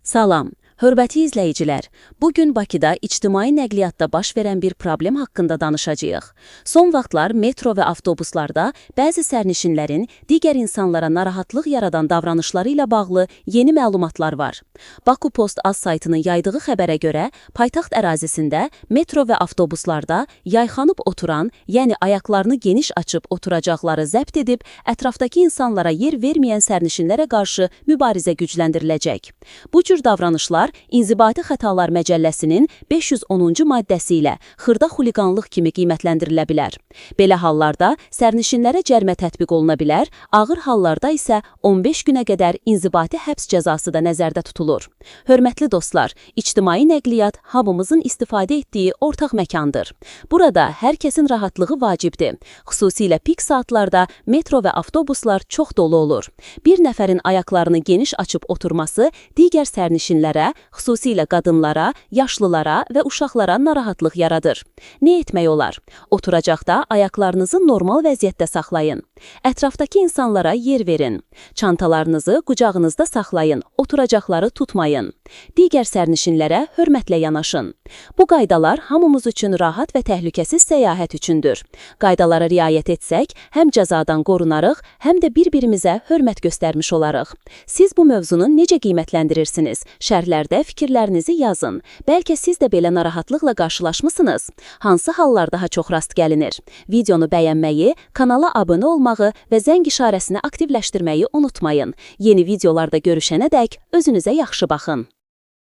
Salam, hörmətli izləyicilər. Bu gün Bakıda ictimai nəqliyyatda baş verən bir problem haqqında danışacağıq. Son vaxtlar metro və avtobuslarda bəzi sərnişinlərin digər insanlara narahatlıq yaradan davranışları ilə bağlı yeni məlumatlar var. Baku Post Az saytının yaydığı xəbərə görə, paytaxt ərazisində metro və avtobuslarda yayxanıb oturan, yəni ayaqlarını geniş açıb oturacaqları zəbt edib ətrafdakı insanlara yer verməyən sərnişinlərə qarşı mübarizə gücləndiriləcək. Bu cür davranışlar İnzibati Xətalar Məcəlləsinin 510-cu maddəsi ilə xırda xuliqanlıq kimi qiymətləndirilə bilər. Belə hallarda sərnişinlərə cərimə tətbiq oluna bilər, ağır hallarda isə 15 günə qədər inzibati həbs cəzası da nəzərdə tutulur. Hörmətli dostlar, ictimai nəqliyyat hamımızın istifadə etdiyi ortaq məkandır. Burada hər kəsin rahatlığı vacibdir. Xüsusilə pik saatlarda metro və avtobuslar çox dolu olur. Bir nəfərin ayaqlarını geniş açıb oturması digər sərnişinlərə, xüsusilə qadınlara, yaşlılara və uşaqlara narahatlıq yaradır. Nə etmək olar? Oturacaqda ayaqlarınızı normal vəziyyətdə saxlayın. Ətrafdakı insanlara yer verin. Çantalarınızı qucağınızda saxlayın, oturacaqları tutmayın. Digər sərnişinlərə hörmətlə yanaşın. Bu qaydalar hamımız üçün rahat və təhlükəsiz səyahət üçündür. Qaydalara riayət etsək, həm cəzadan qorunarıq, həm də bir-birimizə hörmət göstərmiş olarıq. Siz bu mövzunu necə qiymətləndirirsiniz? Şərhlərdə fikirlərinizi yazın. Bəlkə siz də belə narahatlıqla qarşılaşmısınız? Hansı hallar daha çox rast gəlinir? Videonu bəyənməyi, kanala abunə olmağı və zəng işarəsini aktivləşdirməyi unutmayın. Yeni videolarda görüşənədək özünüzə yaxşı baxın.